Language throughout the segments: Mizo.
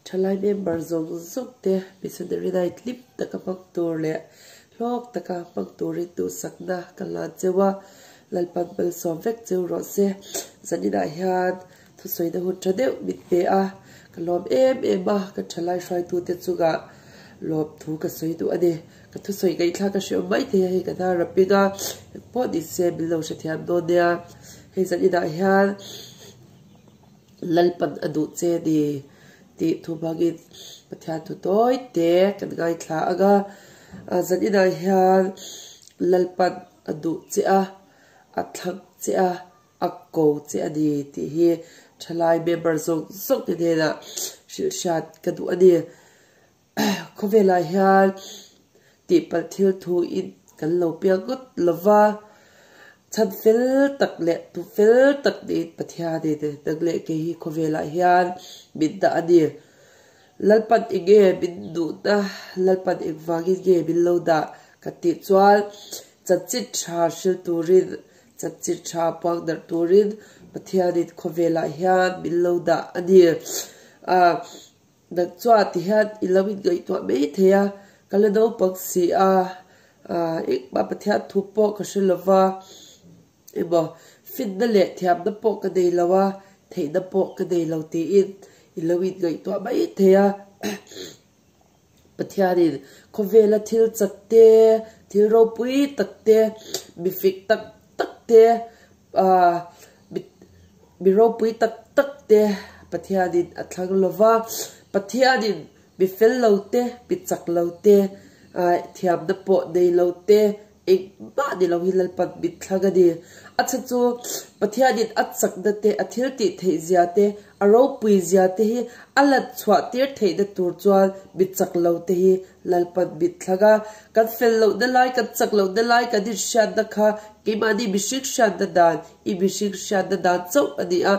Thalai member zawng zawng te Missionary Night hlim taka hmang tur leh hlawk taka hmang turin duhsakna ka hlan cheu a, Lalpan malsawm vek cheu rawh se. Zaninah hian thusawina hun tha deuh min pe a, ka lawm em em a, ka thalai hruaitute chungah lawmthu ka sawi duh a ni. Ka thusawi ngaihthlak ka hre awm mai thei a, hei ka hnar a ping a, engpawh ni se min lo hrethiam dawn nia. Hei zaninah hian Lalpan a duh che ni tih thu hmangin Pathian thu tawi te kan ngaithla ang a, zaninah hian Lalpan a duh che a, a thlang che a, a ko che a ni tih hi thalai member zawng zawng te hnenah hrilh hriat ka duh a ni. Khawvelah hian tihpalh thil thu in kan lo piang ngawt lo va, chhan fel tak leh tu fel tak niin Pathianin nang leh kei hi khawvelah hian min dah a ni. Lalpan eng nge min duhna, Lalpan engvangin nge min lo dah ka tih chuan chanchin tha hril turin, chanchin tha puang darh turin Pathianin khawvelah hian min lo dah a ni. Nang chuan ti hian i lo inngaihtuah mai thei a, ka la naupang si a, engmah Pathian thu pawh ka hre lo va, emaw finna leh thiamna pawh ka nei lo a, theihna pawh ka nei lo tiin i lo inngaihtuah mai thei a. Pathianin khawvela thil chak te, thil ropui tak te, mi fik tak tak te, Mi ropui tak tak te Pathianin a thlang lo va, Pathianin mi fel lo te, mi chak lo te, thiamna pawh nei lo te, engmah ni lo hi Lalpan min thlang a ni. A chhan chu Pathianin a chakna te, a thil tih theih zia te, a ropui zia te hi a lan chhuah tir theihna tur chuan mi chak lo te hi Lalpan min thlang a, kan fel lohna lai, kan chak lohna lai kan inhriatna kha keimahni mihring hriatna dan, i mihring hriatna dan chauh a ni a.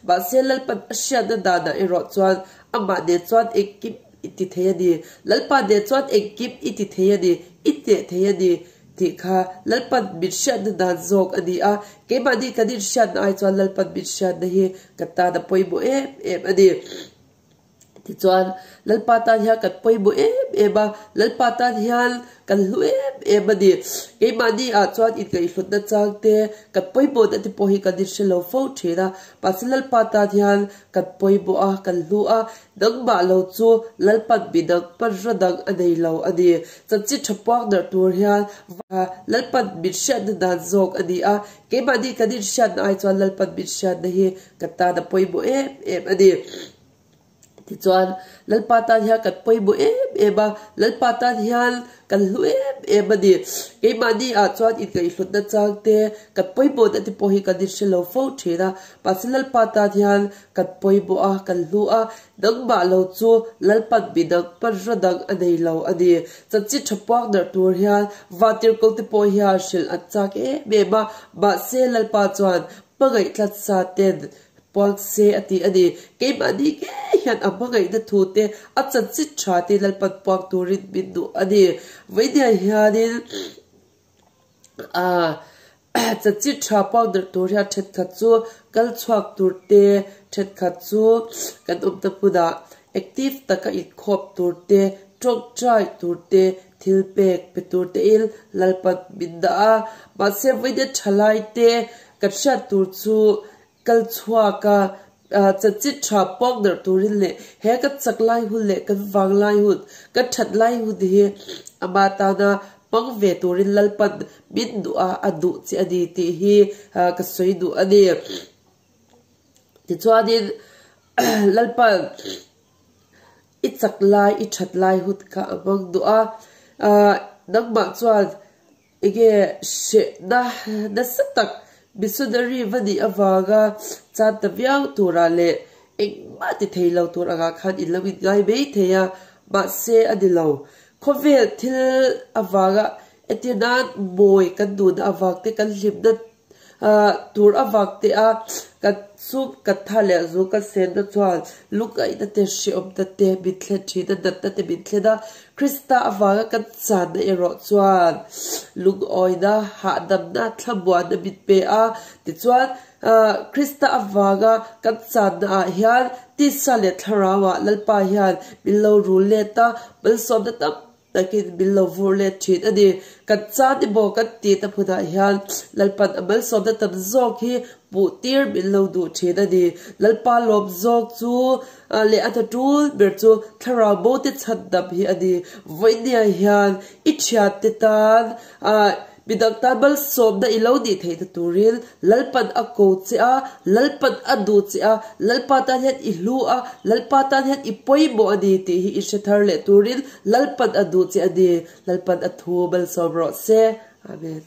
Mahse, Lalpan a hriatna danah erawh chuan amah nen chuan engkim i ti thei a ni. Lalpa nen chuan engkim i ti thei a ni, i hneh thei a ni tih kha Lalpan min hriatna dan zawk a ni a. Keimahni kan inhriatna ai chuan Lalpan min hriatna hi kan tan a pawimawh em em a ni. Tichuan, Lalpa tan hian kan pawimawh em em a, Lalpa tan hian kan hlu em em a ni. Keimahni ah chuan inngaihhlutna chang te, kan pawimawhna te pawh hi kan inhre lo fo thin a, mahse Lalpa tan hian kan pawimawh a, kan hlu a, nangmah lo chu Lalpan midang hmanraw dang a nei lo a ni. Chanchin tha puang darh tur hian Lalpan min hriatna dan zawk a ni a, keimahni kan inhriatna ai chuan Lalpan min hriatna hi kan tan a pawimawh em em a ni. Tichuan, Lalpa tan hian kan pawimawh em em a, Lalpa tan hian kan hlu em em a ni. Keimahni ah chuan inngaihhlutna chang te, kan pawimawhna te pawh hi kan inhre lo fo thin a, mahse Lalpa tan hian kan pawimawh a, kan hlu a, nangmah lo chu Lalpan midang hmanraw dang a nei lo a ni. Chanchin tha puang darh tur hian vantirhkoh te pawh hian hrilh an chak em em a, mahse Lalpa chuan hmangaih tlat sa ten Puang se a ti a ni. Keimahni ngei hian a hmangaihna thu te, a chanchin tha te Lalpan puang turin min duh a ni. Vawinia hianin chanchin tha puang darh tur hian thenkhat chu kal chhuak tur te, thenkhat chu kan awmna hmunah active taka inkhawm tur te, tawngtai tur te, thil pek pe tur tein Lalpan min dah a. Mahse vawinia thalai te kan hriat tur chu Kal chhuak a, chanchin tha pawk darh turin leh he kan chak lai hun leh kan vang lai hun, kan that lai hun hi ama tana hmang ve turin Lalpan min duh a, a duh che a ni tih hi ka sawi duh a ni. Tichuanin Lalpan i chak lai, i that lai hun kha a hmang duh a, nangmah chuan Enge hrehna nasa tak missionary va nih avanga chan ta viau turah leh engmah ti thei lo tur angah khan in lo inngai mai thei a, mahse a ni lo. Khawvel thil avanga entir nan mawi kan duhna avang te, kan hlimna Tur avang te a kan sum kan tha leh zu kan senna chuan lungngaihna te hreawmna te min thlen thin a, natna te min thlen a, Krista avanga kan channa erawh chuan lungawina, hahdamna, thlamuanna min pe a, tichuan. Krista avanga kan channa ah hian tisa leh thlarau ah Lalpa hian min lo rul let a, malsawmna tam takin min lo vur let thin a ni. Kan chan emaw kan tihna hmunah hian Lalpan a malsawmna tam zawk hi hmuh tir min lo duh thin a ni. Lalpa lawm zawk chu leh a hna tul ber chu thlarau bo te chhandam hi a ni. Vawinia hian i thiante tan Midang tan malsawmna i lo nih theihna turin Lalpan a ko che a, Lalpan a duh che a, Lalpa tan hian i hlu a, Lalpa tan hian i pawimawh a ni tih hi i hre thar leh turin Lalpan a duh che a ni. Lalpan a thu malsawm rawh se. Amen.